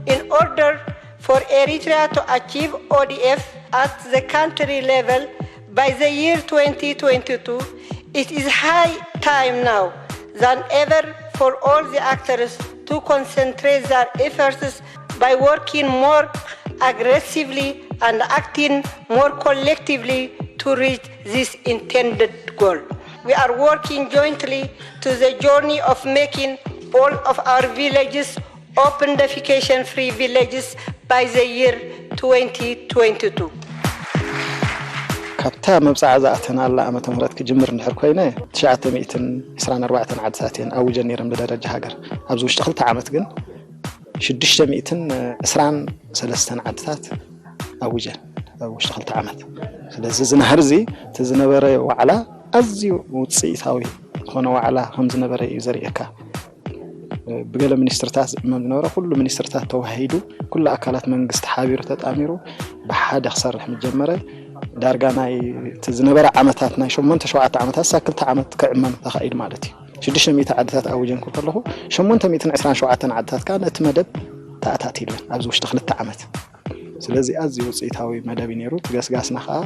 In order for Eritrea to achieve O D F at the country level by the year twenty twenty-two, it is high time now than ever for all the actors to concentrate their efforts by working more aggressively and acting more collectively to reach this intended goal. We are working jointly to the journey of making all of our villages open defecation free villages by the year twenty twenty-two. ካብታ መብፅዓ ዝኣተናላ ዓመተ ምህረት ክጅምር እንድሕር ኮይነ ትሽዓተ ሚእትን ዕስራን ኣርባዕተን ዓድታት እየን ኣውጀን ነይረን ብደረጃ ሃገር። ኣብዚ ውሽጢ ክልተ ዓመት ግን ሽዱሽተ ሚእትን ዕስራን ሰለስተን ዓድታት ኣውጀን ኣብ ውሽጢ ክልተ ዓመት። ስለዚ እዚ ናህሪ እዚ እቲ ዝነበረ ዋዕላ ኣዝዩ ውፅኢታዊ ዝኾነ ዋዕላ ከም ዝነበረ እዩ ዘርእየካ። ብገለ ሚኒስትርታት ዝእመም ዝነበረ ኩሉ ሚኒስትርታት ተዋሂዱ ኩሉ ኣካላት መንግስቲ ሓቢሩ ተጣሚሩ ብሓደ ክሰርሕ ምስ ጀመረ ዳርጋ ናይ እቲ ዝነበረ ዓመታት ናይ ሸሞንተ ሸውዓተ ዓመታት ሳብ ክልተ ዓመት ክዕመም ተኻኢሉ ማለት እዩ። ሽዱሽተ ሚእቲ ዓድታት ኣውጀን ክብል ከለኹ ሸሞንተ ሚእትን ዕስራን ሸውዓተን ዓድታት ከኣ ነቲ መደብ ተኣታቲልወን ኣብዚ ውሽጢ ክልተ ዓመት። ስለዚ ኣዝዩ ውፅኢታዊ መደብ እዩ ነይሩ። እቲ ገስጋስና ከኣ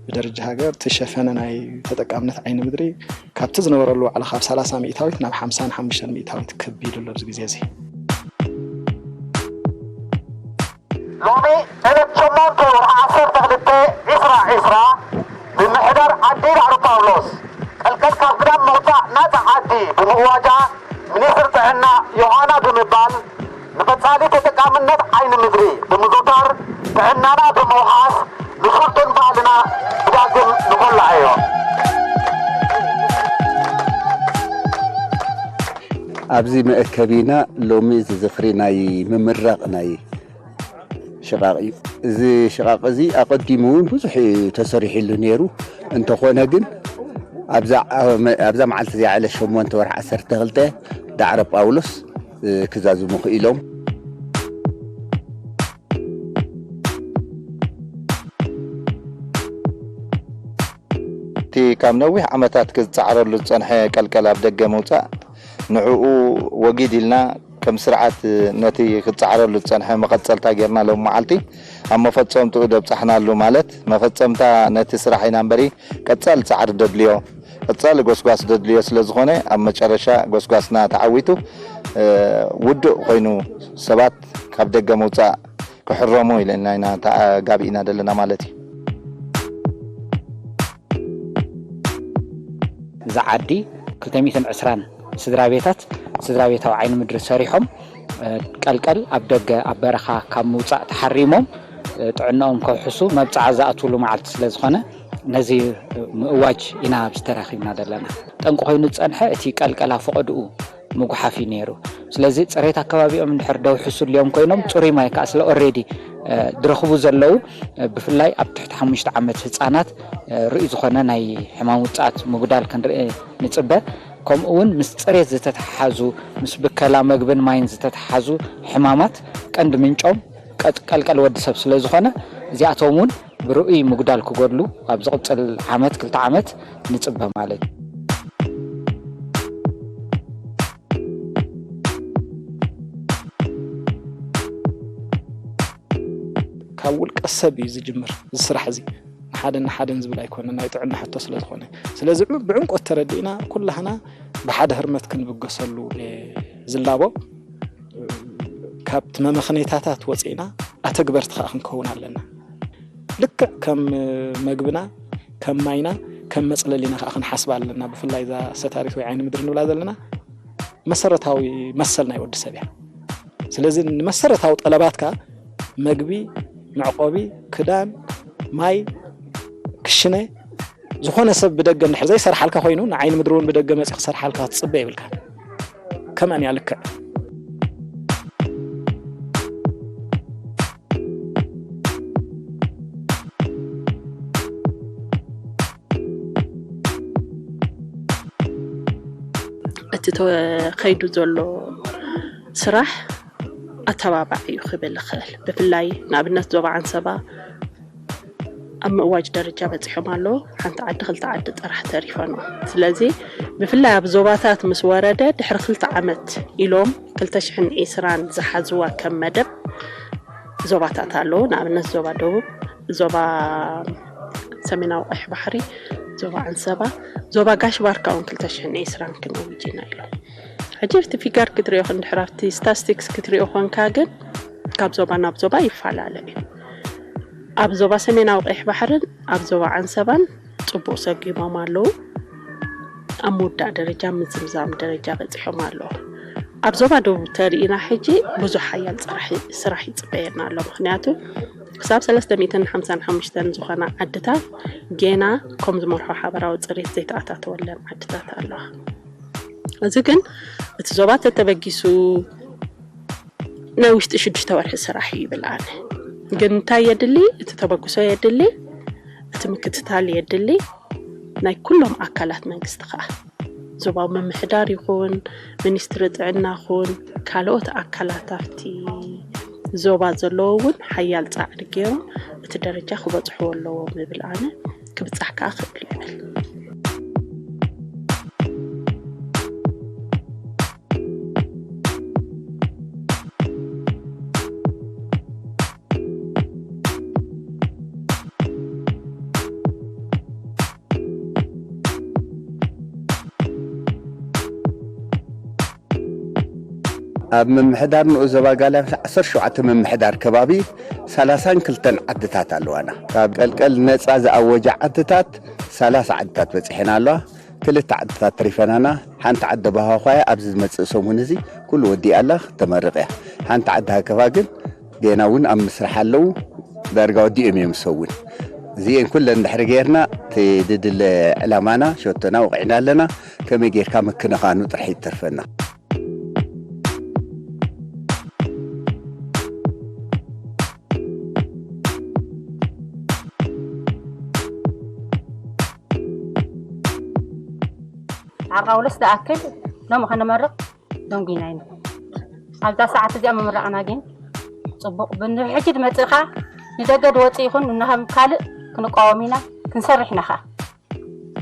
ብደረጃ ሃገር እቲ ሸፈነ ናይ ተጠቃምነት ዓይኒ ምድሪ ካብቲ ዝነበረሉ ዋዕላ ካብ ሰላሳ ሚእታዊት ናብ ሓምሳን ሓሙሽተን ሚእታዊት ክብ ኢሉ ኣሎ ኣብዚ ግዜ እዚ። ሎሚ ዕለት ሸሞንተ ወርሒ ዓሰርተ ክልተ ዕስራ ዕስራ ብምሕዳር ዓዲ ዳዕሮ ጳውሎስ ቀልቀል ካብ ግዳም ምውፃእ ናፃ ዓዲ ብምእዋጃ ሚኒስትር ጥዕና ዮሃና ብምባል ንቐፃሊ ተጠቃምነት ዓይኒ ምድሪ ብምዝውታር ጥዕናና ብምውሓስ ንስልጡን ባህልና ብዳግም ንኾላዕዮ። ኣብዚ መእከቢና ሎሚ እዚ ዝኽሪ ናይ ምምራቕ ናይ ሽቓቕ እዩ። እዚ ሽቓቕ እዚ ኣቐዲሙ እውን ብዙሕ እዩ ተሰሪሕሉ ነይሩ። እንተኾነ ግን ኣብዛ ኣብዛ መዓልቲ እዚኣ ዕለት ሸሞንተ ወርሒ ዓሰርተ ክልተ ዳዕሮ ጳውሎስ ክዛዝሙ ክኢሎም። እቲ ካብ ነዊሕ ዓመታት ክጸዓረሉ ዝጸንሐ ቀልቀል ኣብ ደገ ምውጻእ፣ ንዕኡ ወጊድ ኢልና ከም ስርዓት ነቲ ክጸዓረሉ ዝጸንሐ መቐጸልታ ጌርና ሎም መዓልቲ ኣብ መፈጸምትኡ ደብጻሕናሉ፣ ማለት መፈጸምታ ነቲ ስራሕ ኢና እምበሪ ቀጻሊ ጻዕሪ ደድልዮ፣ ቀጻሊ ጎስጓስ ደድልዮ ስለ ዝኾነ ኣብ መጨረሻ ጎስጓስና ተዓዊቱ ውዱእ ኮይኑ ሰባት ካብ ደገ ምውጻእ ክሕረሙ ኢለና ኢና ተጋቢእና ዘለና ማለት እዩ። እዛ ዓዲ ክልተ ሚእትን ዕስራን ስድራ ቤታት ስድራ ቤታዊ ዓይኒ ምድሪ ሰሪሖም ቀልቀል ኣብ ደገ ኣብ በረኻ ካብ ምውፃእ ተሓሪሞም ጥዕናኦም ከውሕሱ መብፅዓ ዝኣትውሉ መዓልቲ ስለ ዝኾነ ነዚ ምእዋጅ ኢና ኣብዚ ተራኺብና ዘለና። ጠንቂ ኮይኑ ዝፀንሐ እቲ ቀልቀል ኣብ ፈቐድኡ ምጉሓፍ እዩ ነይሩ። ስለዚ ፅሬት ኣከባቢኦም እንድሕር ደውሕሱልዮም ኮይኖም ፅሩይ ማይ ከዓ ስለ ኦሬዲ ዝረኽቡ ዘለዉ ብፍላይ ኣብ ትሕቲ ሓሙሽተ ዓመት ህፃናት ርኡይ ዝኾነ ናይ ሕማም ውፅኣት ምጉዳል ክንርኢ ንፅበ። ከምኡ እውን ምስ ፅሬት ዝተተሓሓዙ ምስ ብከላ መግብን ማይን ዝተተሓሓዙ ሕማማት ቀንዲ ምንጮም ቀልቀል ወዲ ሰብ ስለ ዝኾነ እዚኣቶም እውን ብርኡይ ምጉዳል ክጎድሉ ኣብ ዝቕፅል ዓመት ክልተ ዓመት ንፅበ ማለት እዩ። ካብ ውልቀ ሰብ እዩ ዝጅምር እዚ ስራሕ እዚ። ንሓደን ንሓደን ዝብል ኣይኮነን፣ ናይ ጥዕና ሕቶ ስለ ዝኾነ። ስለዚ ብዕምቆት ተረዲእና ኩላህና ብሓደ ህርመት ክንብገሰሉ ዝላቦ፣ ካብቲ መመኽኔታታት ወፂእና ኣተግበርቲ ከዓ ክንከውን ኣለና። ልክዕ ከም መግብና፣ ከም ማይና፣ ከም መፅለሊና ከዓ ክንሓስብ ኣለና። ብፍላይ እዛ ሰታሪት ወይ ዓይኒ ምድሪ ንብላ ዘለና መሰረታዊ መሰል ናይ ወዲ ሰብ እያ። ስለዚ ንመሰረታዊ ጠለባትካ፣ መግቢ፣ መዕቆቢ፣ ክዳን፣ ማይ፣ ክሽነ፣ ዝኾነ ሰብ ብደገ እንድሕር ዘይሰርሓልካ ኮይኑ፣ ንዓይኒ ምድሪ እውን ብደገ መፂኡ ክሰርሓልካ ክትፅበ የብልካ። ከምኣን እያ ልክዕ። እቲ ተኸይዱ ዘሎ ስራሕ ኣተባባዕ እዩ ክብል ይኽእል። ብፍላይ ንኣብነት ዞባ ዓንሰባ ኣብ ምእዋጅ ደረጃ በፂሖም ኣለዉ። ሓንቲ ዓዲ ክልተ ዓዲ ጥራሕ ተሪፈኖም። ስለዚ ብፍላይ ኣብ ዞባታት ምስ ወረደ ድሕሪ ክልተ ዓመት ኢሎም ክልተ ሽሕን ዕስራን ዝሓዝዋ ከም መደብ ዞባታት ኣለዉ። ንኣብነት ዞባ ደቡብ፣ ዞባ ሰሜናዊ ቀይሕ ባሕሪ፣ ዞባ ዓንሰባ፣ ዞባ ጋሽ ባርካ እውን ክልተ ሽሕን ዕስራን ክንእውጅ ኢና ኢሎም። ሕጂ ኣብቲ ፊገር ክትሪኦ እንድሕር ኣብቲ ስታስቲክስ ክትሪኦ ኮንካ ግን ካብ ዞባ ናብ ዞባ ይፈላለ እዩ። ኣብ ዞባ ሰሜናዊ ቀይሕ ባሕርን ኣብ ዞባ ዓንሰባን ፅቡቕ ሰጊሞም ኣለዉ። ኣብ ምውዳእ ደረጃ ምዝምዛም ደረጃ በፂሖም ኣለዉ። ኣብ ዞባ ደቡብ ተሪኢና ሕጂ ብዙሕ ሓያል ስራሕ ይፅበየና ኣሎ። ምክንያቱ ክሳብ ሰለስተ ሚእትን ሓምሳን ሓሙሽተን ዝኾና ዓድታት ጌና ከም ዝመርሖ ሓበራዊ ፅሬት ዘይተኣታተወለን ዓድታት ኣለዋ። እዚ ግን እቲ ዞባ ተተበጊሱ ናይ ውሽጢ ሽዱሽተ ወርሒ ስራሕ እዩ ይብል ኣነ። ግን እንታይ የድሊ? እቲ ተበግሶ የድሊ፣ እቲ ምክትታል የድሊ፣ ናይ ኩሎም ኣካላት መንግስቲ ከዓ ዞባዊ ምምሕዳር ይኹን ሚኒስትሪ ጥዕና ኹን ካልኦት ኣካላት ኣብቲ ዞባ ዘለዎ እውን ሓያል ፃዕሪ ገይሮም እቲ ደረጃ ክበፅሕዎ ኣለዎም ይብል ኣነ። ክብፃሕ ከዓ ክእል ይብል። ኣብ ምምሕዳር ንኡስ ዞባ ጋላፊ ዓሰርተ ሸውዓተ ምምሕዳር ከባቢ ሰላሳን ክልተን ዓድታት ኣለዋና። ካብ ቀልቀል ነፃ ዝኣወጃ ዓድታት ሰላሳ ዓድታት በፂሐን ኣለዋ። ክልተ ዓድታት ተሪፈናና። ሓንቲ ዓዲ ባሃኳያ ኣብዚ ዝመፅእ ሰሙን እዚ ኩሉ ወዲኣ ኣላ፣ ተመርቕ እያ። ሓንቲ ዓዲ ሃከባ ግን ገና እውን ኣብ ምስራሕ ኣለዉ። ዳርጋ ወዲኦም እዮም ሰውን። እዚኤን ኩለን ድሕሪ ጌርና እቲ ድድለ ዕላማና ሸቶና ወቂዕና ኣለና። ከመይ ጌርካ ምክንኻኑ ጥራሕ ይተርፈና። ዓርቃ ወለስ ዝኣክል ሎሚ ከነመርቕ ደንጉይና ኢና። ኣብዛ ሰዓት እዚኣ ምምራቕና ግን ፅቡቕ። ብንሕጂ ዝመፅእኻ ንደገ ዝወፅእ ይኹን ንናሃም ካልእ ክንቃወም ኢና፣ ክንሰርሕ ኢና ኸዓ።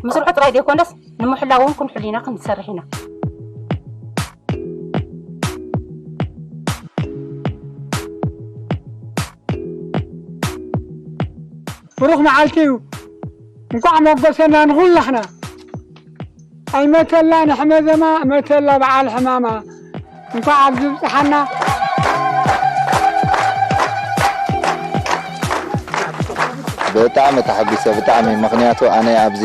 ምስርሑ ጥራይ ዘይኮነስ ንምሕላው እውን ክንሕሉ ኢና፣ ክንሰርሕ ኢና። ብሩኽ መዓልቲ እዩ። እንኳዕ መጎሰና ንኹላሕና። ኣይመተላ ንሕመዘማ መተላ በዓል ሕማማ። እንኳዕ ኣብዚ ብፅሓና። ብጣዕሚ ተሓጒሰ፣ ብጣዕሚ። ምኽንያቱ ኣነ ኣብዚ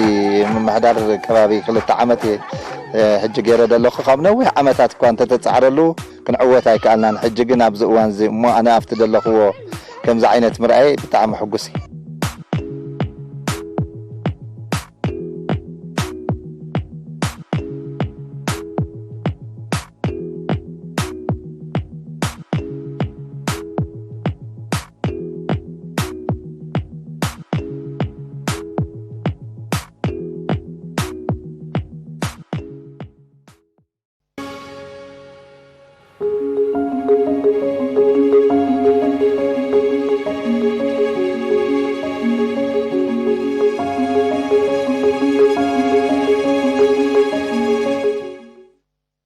ምምሕዳር ከባቢ ክልተ ዓመት እየ፣ እ፣ ሕጂ ገይረ ዘለኹ። ካብ ነዊሕ ዓመታት እኳ እንተተፃዕረሉ ክንዕወት ኣይከኣልናን። ሕጂ ግን ኣብዚ እዋን እዚ እሞ ኣነ ኣብቲ ዘለኽዎ ከምዚ ዓይነት ምርኣይ ብጣዕሚ ሕጉስ እየ።